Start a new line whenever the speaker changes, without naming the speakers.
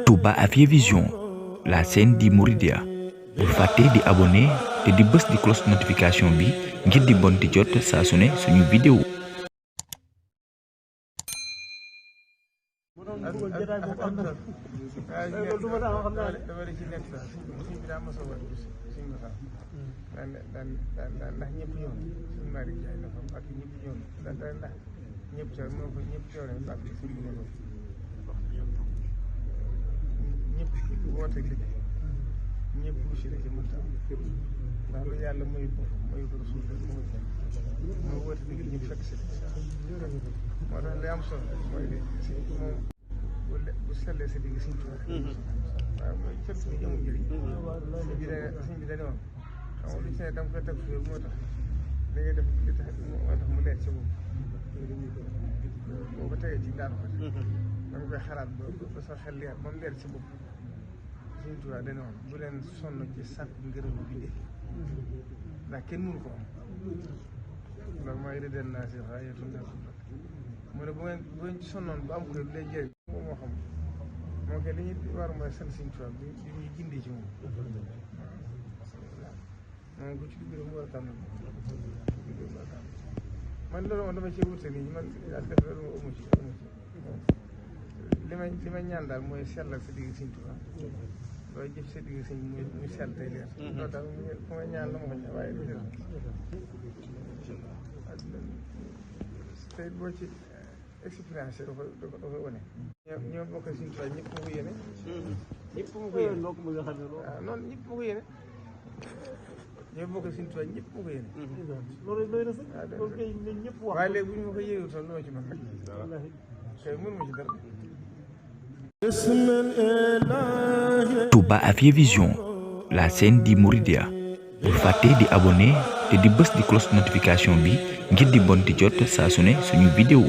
Touba Afia Vision, la chaîne di Mouridia. Bul fàtte di abonné te di bës di cloche notification bi ngir di bon di jot saa su ne suñu vidéo.
ñëpp aussi da ci mën ta ndax lu yàlla muy boppam muy ko rasul moo woote digg ñu fekk si moo tax li am solo mooy li si moom bu sellee sa digg siñ tuwa waaw mooy cël si amul njëriñ siñ bi dane woon xam nga lu ci ne dama koy teg fi moo tax li ngay def li tax moo tax mu leer ci moom boo ko tegee ci daan ko da nga koy xalaat ba sa xel leer ba mu leer ci bopp Sëñ Tuubaa dana woon bu leen sonn ci sàkk ngërëm bi dee ndax kenn mënu ko am loolu mooy rëddal naa si waaye yetu naa ko mu ne bu ngeen ci sonnoon bu am ko lay jëriñ moom moo xam moo koy li ñu war mooy sant Sëñ Tuubaa bi ñuy gindee ci moom moom ku ci dugg mu war a tànn man loolu moom dama cee wute nii man daal def loolu amu ci li may ñaan daal mooy sellal sa digg Sëñ Tuubaa looy jëf sa digg sëñ muy sell tey leer loolu daal fu may ñaan la ma ko ñaan waaye du leer tey boo ci expérience da koy wane ñoo bokk Sëñ Tuubaa ñëpp ma ko yéene ñëpp ma ko yéene waaw noonu ñëpp ma ko yéene ñoo bokk Sëñ Tuubaa ñëpp ma ko yéene
loolu doy na sax loolu kay ñëpp wax
waaye léegi bu ñu ma ko yéewutoon lu ma ci mën nag kay mënu ma ci dara
Touba Afia Vision, la chaîne di Mouridia. Bul fàtte di abonné te di bës di cloche notification bi ngir di bon di jot saa su ne suñu vidéo.